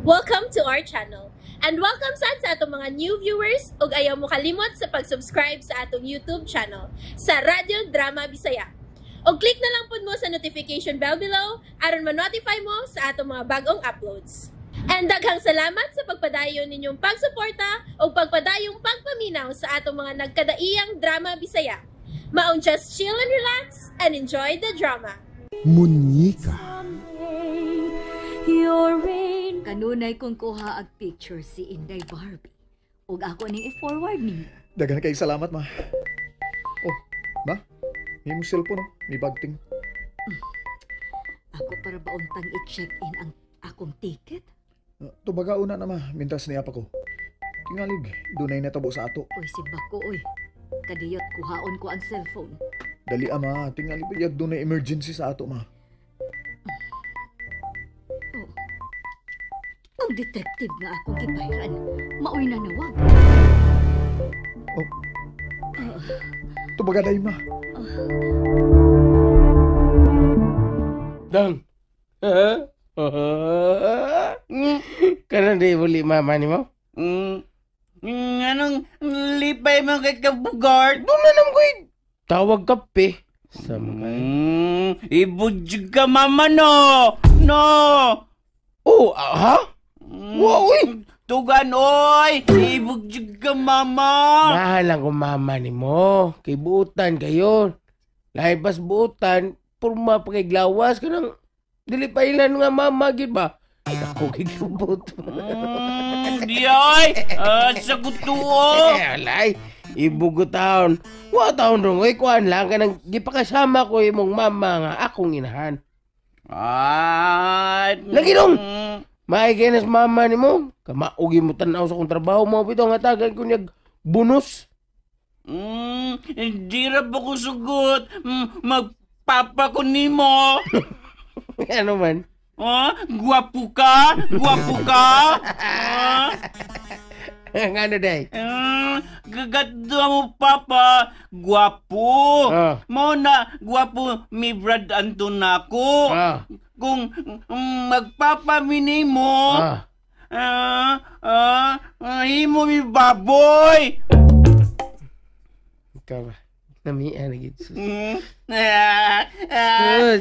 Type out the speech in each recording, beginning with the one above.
Welcome to our channel. And welcome sad sa atong mga new viewers ug ayaw mo kalimot sa pag-subscribe sa atong YouTube channel sa Radyo Drama Bisaya. Og click na lang pud mo sa notification bell below aron ma-notify mo sa atong mga bagong uploads. And daghang salamat sa pagpadayon ninyong pagsuporta ug pagpadayong pagpaminaw sa atong mga nagkadaiyang drama Bisaya. Maong just chill and relax and enjoy the drama. Munyika. Kanunay kong kuha ag picture si Inday Barbie. Ug ako ning i-forward nimo. Daghan kay salamat, ma. Oh, ma? May mong cellphone, oh. May bagting. Ako para ba untang i-check-in ang akong ticket? Tubaga una na, ma. Mintas niya pa ko. Tingalig, dunay natabo sa ato. Uy, si Bako, uy. Kadiyot, kuhaon ko ang cellphone. Dali, ama. Tingalig, yag dunay emergency sa ato, ma. Oh. Ang detective nga akong gibayran, maoy na nawag. Oh. Tubaga day, ma. Dong. Kanon di buli mama ni mo? Anong lipay mo kay Kabugart? Doon na naman ko'y tawag kape. Sama kay. Ibudyog ka mama no! No! Oh, ha? Wow, uy! Tugan, oy! Ibudyog ka mama! Mahal lang ko mama ni mo. Kay buutan kayo. Lahi pas buutan, purma pa kay glawas. Kanang dili pa ilan nga mama, gid ba? Ako kay lubot. Di ay! Sa kutuo! Alay, ibugo taon. Wa taon dong, oy, kuan lang kanang gipakasama ko imong mama nga akong inahan. Ay! Lagi dong! Maay kay nas mama nimo. Kamaugi mo tan-aw sa akong trabaho mo bitaw nga tagan ko niyag bonus. Hindi ra ba ko sugot? Magpapa ko nimo. Ano man? Oh, guwapo ka? Guwapo ka? Ah? Ngano day? Gagadwa mo papa, guwapo. Ah. Mo na guwapo mi Brad Anton nako. Ah. Kung magpapamini mo, himo mi baboy. Ikaw ba? Namian na gid. Sus, Ah,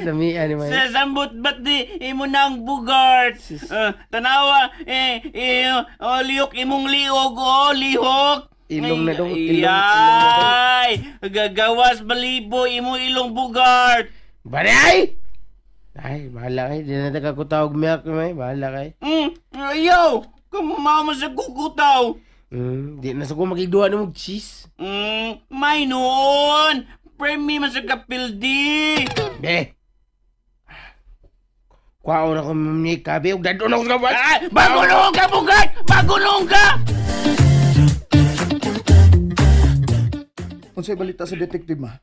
namian ni man. Sa sambot ba't di imo nang bugart? Tanawa, oh, lihok imong liog, oh, lihok. Ilong na dong, ilong, ilong na dong. Ay, gagawas balibo imo ilong bugart. Bari ay! Ay, bahala kay. Di na taga kutawag miyak may. Bahala kay. Ayaw, kumama sa kukutaw. Di na sa ko makigduha ng cheese. May noon. Premi man sa kapildi. Be! Kuha na ko ni kabi ug dadon ako sa gawas. Ay, bago noon ka, bugart! Bago noon ka! Unsay balita sa detective, ma?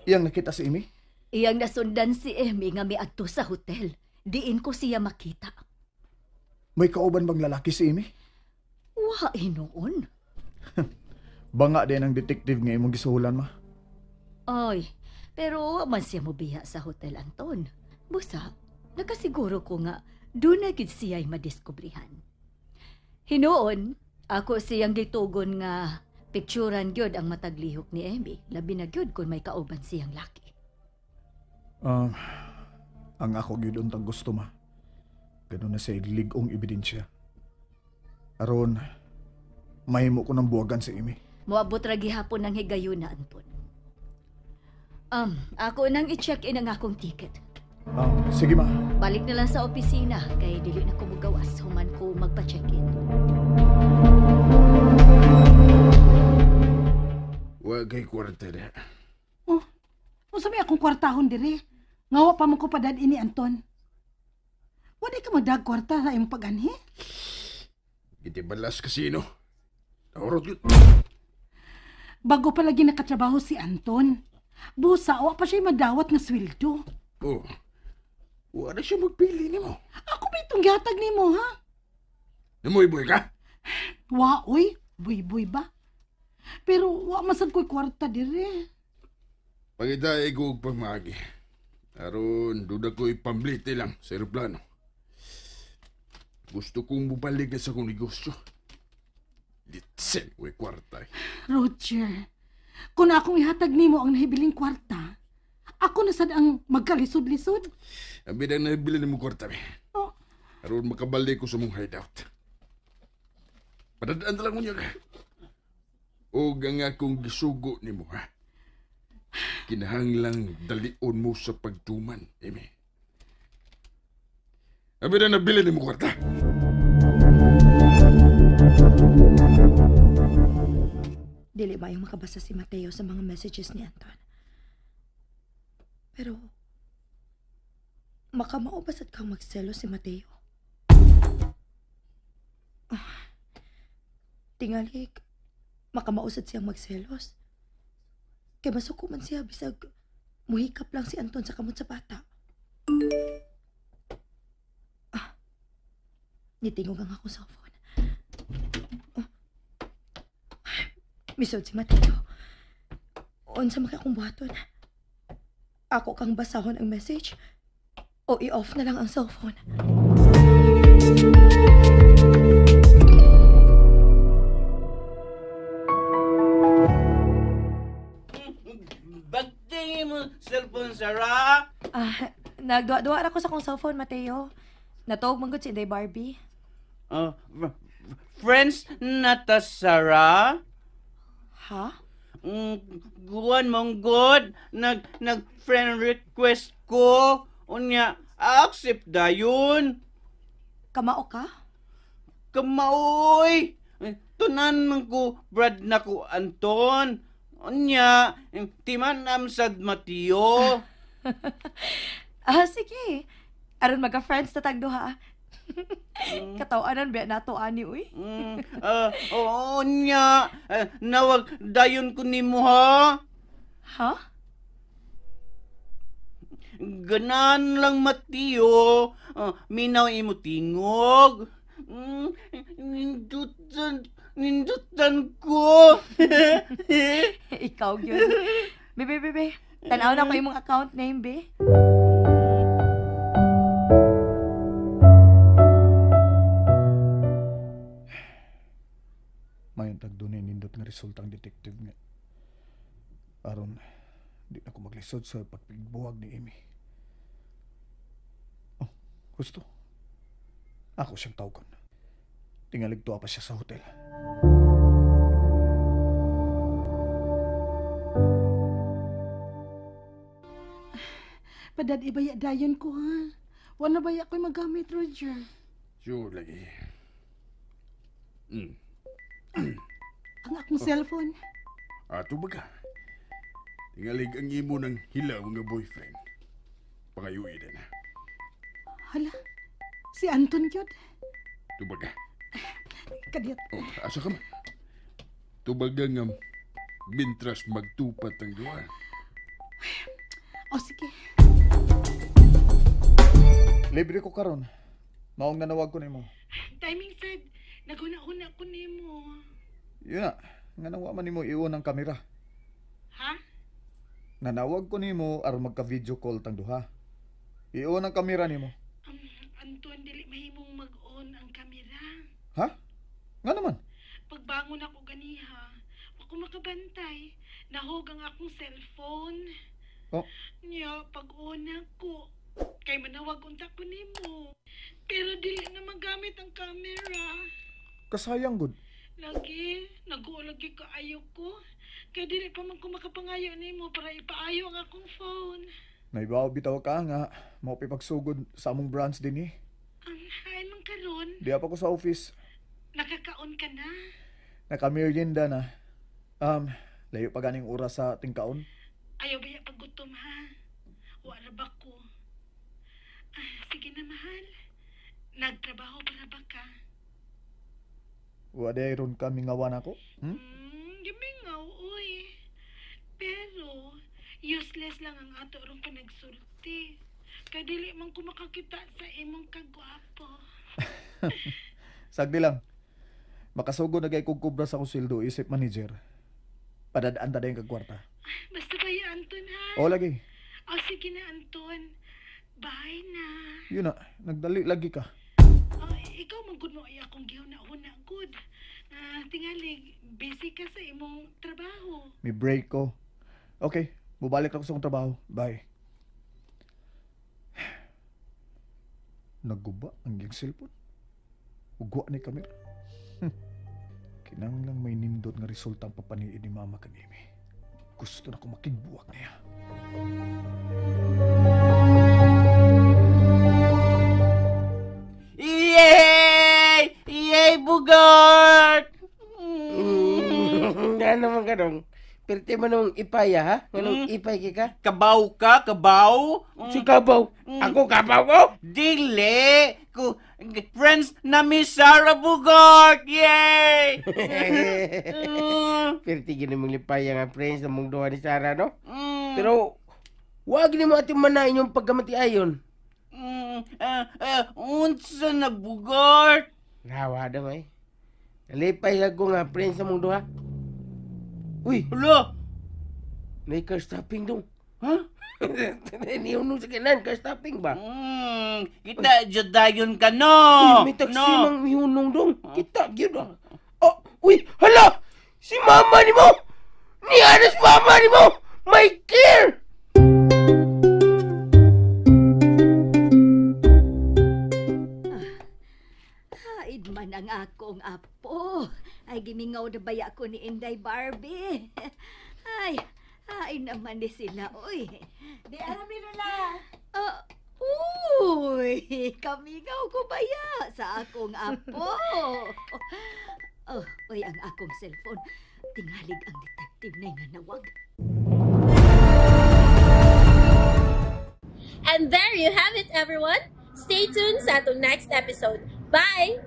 Iyang nakita si Amy? Iyang nasundan si Emmy nga miadto sa hotel. Diin ko siya makita. May kauban bang lalaki si Amy? Wa hinuon. Banga din ang detective nga imong gisuhulan, ma. Ay, pero wa man siya mobiya sa hotel, Anton. Busa, nakasiguro ko nga doon na gid siya'y madiskubrihan. Hinuon, ako siyang gitugon nga picturan gyud ang mataglihok ni Emmy. Labi na gyud kung may kauban siyang laki. Ang ako gyud untang gusto, ma. Ganun na siya lig-ong ebidensya. Aron, mahimo ko ng buwagan si Amy. Moabot ra gihapon ang higayuna, Anton. Ako nang i-check-in ang akong ticket. Sige, ma. Balik na lang sa opisina kay dili na ko mugawas human ko magpa-check-in. Wa kay kwarta na. Oh, unsa may akong kwartahon dire? Nga wa pa mo ko padad ini, Anton. Wa di ka magdag kwarta sa imong pag-anhi? Gitibalas kasino. Naurot yun. Bago pa lagi nakatrabaho si Anton. Busa, wa pa siya madawat nga sweldo. Oh. Wa na siya magpili nimo. Ako ba itong gihatag nimo, ha? Namuy-buy ka? Wa, oy. Buy-buy ba? Pero wa masad ko'y kwarta dire. Pangita ay guog pamaagi. Aron, duda ko'y pamblite lang sa aeroplano. Gusto kong bumalik na sa akong negosyo. Litsen, uy, kwarta. Roger, kung akong ihatag nimo ang nahibiling kwarta, ako na sad ang magkalisod-lisod. Ang bidang nahibili nimo kwarta, be. Oh. Aron makabalik ko sa mong hideout. Padadaan na lang mo niya ka. O ang akong gisugo nimo, ha? Kinahanglang dalion mo sa pagtuman, Amy. Ang bidang nabili nimo kwarta. Dili ba yung makabasa si Mateo sa mga messages ni Anton? Pero, makamao ba sad kang magselo si Mateo? Tingalik, makamao sad siyang magselos. Kay masuko man siya bisag muhikap lang si Anton sa kamot sa bata. Nitingog ang akong cellphone. Misod si Mateo. Unsa man akong buhaton? Ako kang basahon ang message o i-off na lang ang cellphone. Bagtingin mo cellphone, Sarah. Nagduwa-duwa ra ko sa akong cellphone, Mateo. Natuog man gud si Inday Barbie. Friends na ta, Sarah? Ha? Guwan mong good. Nag-friend request ko. Unya, accept dayon. Kamao ka? Kamaoy! Tunan man ko, Brad na ko, Anton. Unya, timan amsad Mateo. Sige. Aron magka-friends na tag duha. Katawanan ba nato ani uy? Oo niya. Nawag dayon ko nimo ha. Ha? Ganan lang Mateo. Minaw imo tingog. Nindutan ko. Ikaw gyud. Bebe, bebe. Tan-aw na ko imong account name, be. Mayong tag dunay nindot nga resulta ang detective nga. Aron, di na ko maglisod sa pagpigbuwag ni Amy. Oh, gusto. Ako siyang tawgon. Tingalig tuwa pa siya sa hotel. Padad ibaya dayon ko ha. Wala ba ako'y magamit, Roger? Sure lagi. Ang akong cellphone. Ato ba ka? Tingalig ang imo ng hilaw nga boyfriend. Pangayuin na. Hala, si Anton yun. Tubag ka. Kadiyot. Oh, asa ka man? Tubag nga mintras magtupat ang duha. O sige. Libre ko karon. Maong nanawag ko nimo. Timing sad. Naguna-una ko nimo. Yun na. Nga nawa man nimo iyon ang kamera. Ha? Nanawag ko nimo aron magka-video call tang duha. Iyon ang kamera nimo. Anton, dili mahimong mag-on ang kamera. Ha? Nga naman? Pagbangon ako ganiha, ako makabantay. Nahog ang akong cellphone. Oh. Nya, pag-on ako, kay manawag unta ko nimo. Pero dili na magamit ang kamera. Kasayang gud. Lagi, nag-uulagi ka ayo ko. Kay dili pa man ko makapangayo nimo para ipaayo ang akong phone. Naibaw bitaw ka nga, mao pagsugod sa among branch dinhi. Hain man karon. Diya pa ko sa office. Nakakaon ka na? Nakamerienda na. Layo pa ganing oras sa tingkaon. Ayaw ba paggutom ha? Wala ba ko? Sige na mahal. Nagtrabaho para ba ka? Wa day ron ka mingawan ako? Gimingaw, uy. Pero, useless lang ang ato rong panagsulti. Kay dili man ko makakita sa imong kagwapo. Sagdi lang. Makasugod na kay kog kubra sa akong sweldo isip manager. Padadaan ta dayon kag kwarta. Basta ba ya, Anton, ha? O lagi. O sige na, Anton. Bye na. Yun na, nagdali lagi ka. O, ikaw Tingalig, busy ka sa imong trabaho. May break ko. Okay, bubalik ako sa akong trabaho. Bye. Naguba ang iyang cellphone. Ugwa ni kamera. Kinanglang may nindot nga resulta ang papaniid ni Mama kang Amy. Gusto na ko makigbuwak niya. Yay! Yay, Bugart! Nga naman ka dong. Pirti man nung ipay, ha? Nganong ipay kay ka? Kabaw ka? Kabaw? Si Kabaw. Ako kabaw ko? Dili! Friends na mi Sarah Bugart! Yay! Pirti gini mong lipaya nga friends na mong duha ni Sarah, no? Pero, wag ni mo ating manain yung pagkamati ayon. Unsa na Bugart? Nawa daw eh. Nalipay lang ko nga friends na mong duha. Uy! Hala! May car stopping dong. Ha? Niyunong sa kanan, car stopping ba? Kita, dayon ka no! Uy, may taxi mang mihunong dong. Kita, gyud ah. Oh, uy, hala! Si mama ni mo! Ni anas mama ni mo! May care! Haid man ang akong apo. Ay, gimingaw na baya ko ni Inday Barbie. Ay, ay naman ni sila, uy. Di alam ni Lola. Uy, kamingaw ko baya sa akong apo. Oh, uy, ang akong cellphone. Tingalig ang detective na nga nawag. And there you have it, everyone. Stay tuned sa atong next episode. Bye!